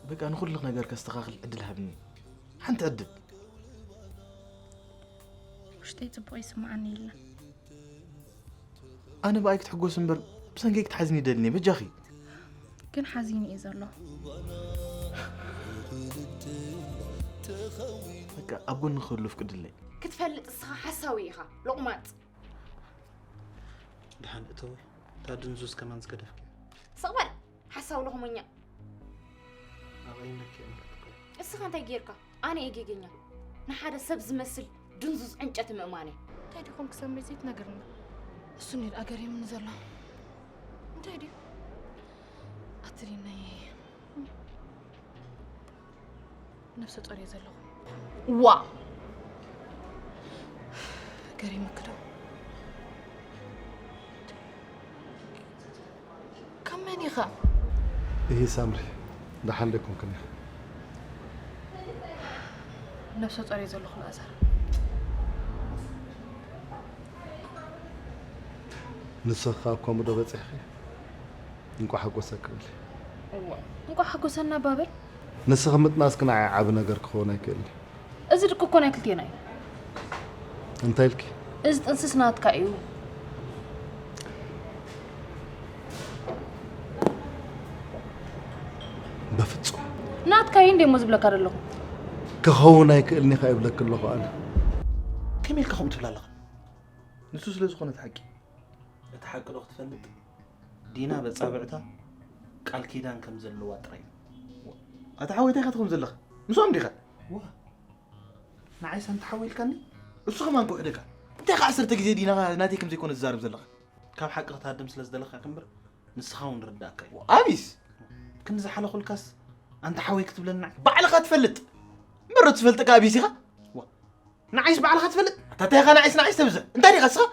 በቃ ንኹሉ ነገር ከስተኻኽል ዕድል ሃብኒ። ሓንቲ ዕድል። ውሽጠይ ጽቡቕ ይስምዓኒ የለን። ኣነ ብኣይ ክትሕጎስ እምበር ብሰንከይ ክትሓዝኒ ይደልኒ በጃኺ። ግን ሓዚኒ እየ ዘለኹ። በቃ ኣብ ጎኒ ክህሉ ፍቅድለይ። ክትፈልጥ እስኻ ሓሳዊ ኢኻ ሎቕማጥ። ድሓን እተወይ እታ ድንዙዝ ከማን ዝገደፍኪ። ስቕ በል ሓሳዊ ሎኽመኛ። ኣቐይመኪ እምርትኮ። እስኻ እንታይ ጌርካ? ኣነ እየ ጌገኛ። ንሓደ ሰብ ዝመስል ድንዙዝ ዕንጨቲ ምእማነይ። እንታይ ዲኹም ክሰምዕ ዘይትነግርና? እሱ ኒድ ኣገር የምኒ ዘሎ እንታይ ድዩ? ኣትሪናየ ነብሰ ጾር እየ ዘለኹ። ዋ ገሪምኪ ዶ? ካብ መን ኢኻ? እሂ ሳምሪ፣ ደሓን ደይኮንክን ኢኺ? ነብሰ ጾር እየ ዘለኹ ንኣዛር። ንስኺ ካብ ከምኡ ዶ በጺሕኺ? እንቋዕ ሓጎሰኪ በሊ። እንቋዕ ሓጎሰና ባበል። ንስኺ ምጥናስኪ ንዓይ ዓቢ ነገር ክኸውን ኣይክእልን እዩ። እዚ ድቂ እኮ ናይ ክልቴና እዩ። እንታይ ኢልኪ? እዚ ጥንስስ ናትካ እዩ። በፍጹም ናትካ እዩ እንዴ እሞ ዝብለካ ዘለኹ። ክኸውን ኣይክእልን ኢኻ ይብለኪ ኣለኹ ኣነ። ከመይ ኢልካ ከምኡ ትብል ኣለኻ? ንሱ ስለ ዝኾነ እቲ ሓቂ። እቲ ሓቂ ዶ ክትፈልጥ? ዲና በጻብዕታ ቃል ኪዳን ከም ዘለዋ ጥራይ እዩ። ኣታ ሓወይ እንታይ ኢኻ ትኸውን ዘለኻ? ምስኦም ዲኻ? ዋ ንዓይስ ኣንተ ሓወይ ኢልካኒ? እሱ ከማን ክውሕደካ። እንታይ ኢኻ ዓሰርተ ግዜ ዲና ናተይ ከም ዘይኮነ ዝዛረብ ዘለኻ? ካብ ሓቂ ክትሃድም ስለ ዝደለኻ እምበር ንስኻ እውን ርዳእካ እዩ። ኣቢስ ክንዝሓለኹልካስ ኣንተ ሓወይ ክትብለና ባዕልኻ ትፈልጥ እምበር ትፈልጥካ ኣቢስ ኢኻ። ንዓይስ ባዕልኻ ትፈልጥ ኣታ እንታይ ኢኻ ንዓይስ ንዓይስ ተብዝሕ እንታይ ዲኻ እስኻ?